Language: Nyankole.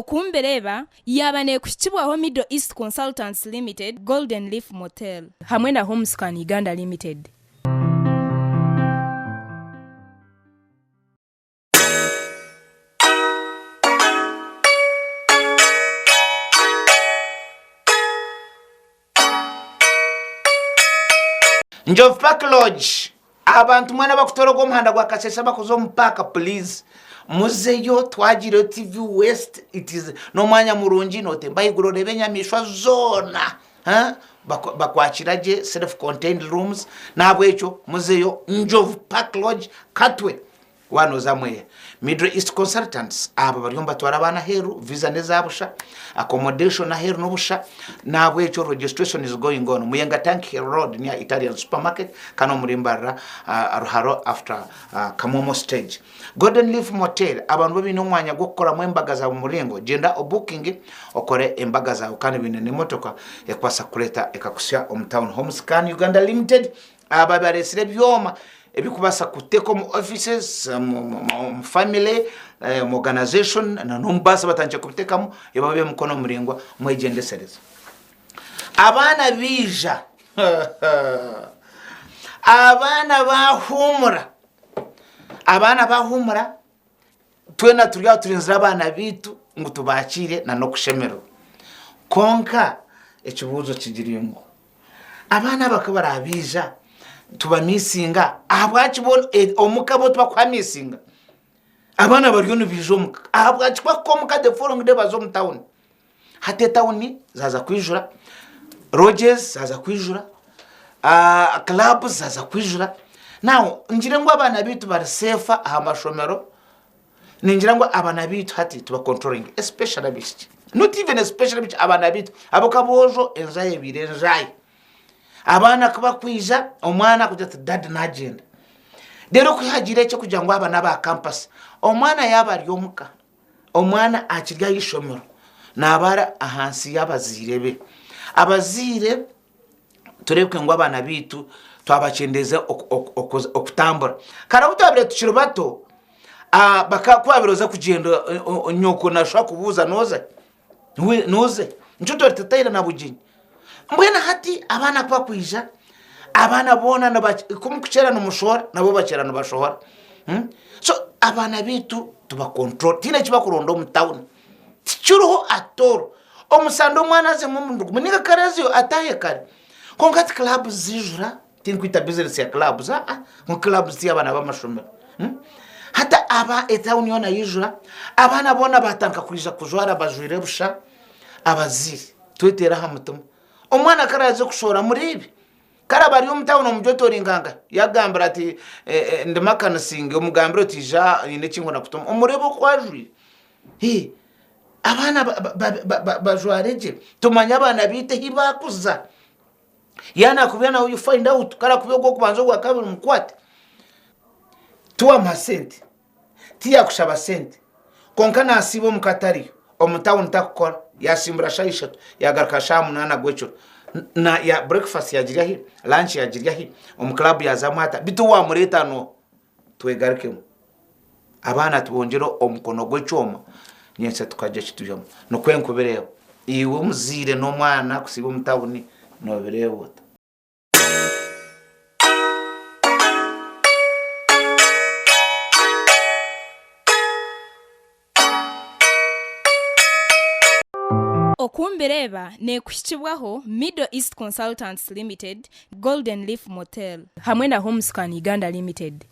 Okumbireeba yaaba neekuhikibwaho Middle East Consultants Limited, Golden Leaf Motel. Hamwe na Homescan Uganda Limited. Njovu Park Lodge abantu mwena abakutoora ogu omuhanda gwa Kasese abakuza omu paaka please muzeyo twagiireyo TV West it is n'omwanya murungi notemba ahaiguru oreeba enyamaishwa zoona bakwakira gye self contained rooms n'ahabw'ekyo muzeyo Njovu Park Lodge Katwe Waaba nooza Mweya. Middle East Consultants aba bariyo nibatwara abaana aheeru, visa n'eza busha, accommodation aheeru n'obusha, n'ahabw'ekyo registration is going on. Muyenga Tank Hill Road near Italian Supermarket kandi omuri Mbarara Ruharo after Kamomo stage. Golden Leaf Motel abantu bo baine omwanya gw'okukoramu embaga za buri muringo, gyenda obukinge okore embaga zaawe kandi baine n'emotoka ekubaasa kukureeta ekakuhitsya omu town. Homescan Uganda Limited Aba bareetsire ebyoma ebirikubaasa kuteeka omu offices, omu family, omu organization na n'omu baasi batandikire kubiteekamu ebi ab'emikono miraingwa mwegyendesereze. Abaana baija abaana bahuumura, abaana bahuumura twena turi aho turinzire abaana baitu ngu tubakiire na n'okushemererwa. Kwonka ekibuuzo kigiri ngu Abaana aba ku baraabaija tubamiisinga, ahabwaki bo omuka bo tibakuhamiisinga? Abaana bariyo nibaija omuka, ahabwaki ku bakuhika omuka the following day baza omu tawuni? Hati etawuni zaaza kwijura, lodges zaaza kwijura, clubs zaaza kwijura. Now ngire ngu abaana baitu bari safe aha mashomero, Ningira ngu abaana baitu hati tuba controlling especially abaishiki not even especially abaishiki abaana baitu abo ka aboojo enjaayi ebaire enjaayi abaana ku bakwija omwana akugira ati dadi nagyenda reero ku hagira ekyokugira ngu aba naba campus omwana yaaba ari omuka omwana akiri aha ishomero naaba ari ahansi y'abazaire be abazaire tureebeke ngu abaana baitu twabakyendeeza okutambura. Kare obu twabaire tukiri bato, ku waabaire oza kugyenda nyoko naashusha akubuuza nooza hi? Nooza hi? Nikyo twari tutaine na bugyenyi. Mbwenu hati abaana ku bakwija, abaana boona ku murikukyera nimushohora nabo bakyera nibashohora. So abaana baitu tuba control, tihaine eki barikuronda omu tawuni. Tikiriho at all. Omusande omwana azemu omurundi gumwe ninga kare azeyo ataahe kare. Kwonka hati clubs ziijura, tinkwita business ya clubs aa, ngu clubs ti y'abaana b'amashomero. Hati aba etawuni yoona yaijura, abaana boona baatandika kwija kujwara bajwaire busha, abazaire tweteere aha mutima. Omwana ku araaze kushohora mureebe. Kare aba ari omu tawuni omuri otoringanga, yagambira ati, Ndi makanisinge, omugambire oti ija nyine eki nkunda kutuma, omureebe oku ajwire. Hee, abaana bajware gye, tumanye abaana baitu ahi baakuza. Yaaba naakubwira nawe you find out, ku araakubwira ogw'okubanza ogwakabiri omukwate. Tiwamuha sente, tiyakushaba sente, kwonka naasiiba omuka atariyo, omu tawuni takukora, yaasimbura shaaha ishatu, yaagaruka shaaha munaana gw'ekiro, na ya breakfast yaagirya hi, lunch yaagirya hi, omu club yaazamu ata, beitu owaamureeta n'oha? Twegarukemu. Abaana tubongyere omukono gw'ekyoma, nyentsya tukagira eki twihamu. Nikwo nkubireeba. Iwe omuzaire n'omwana kusiiba omu tawuni noobireeba ota? Okumbireeba neekuhikibwaho Middle East Consultants Limited, Golden Leaf Motel. Hamwe na Homescan Uganda Limited.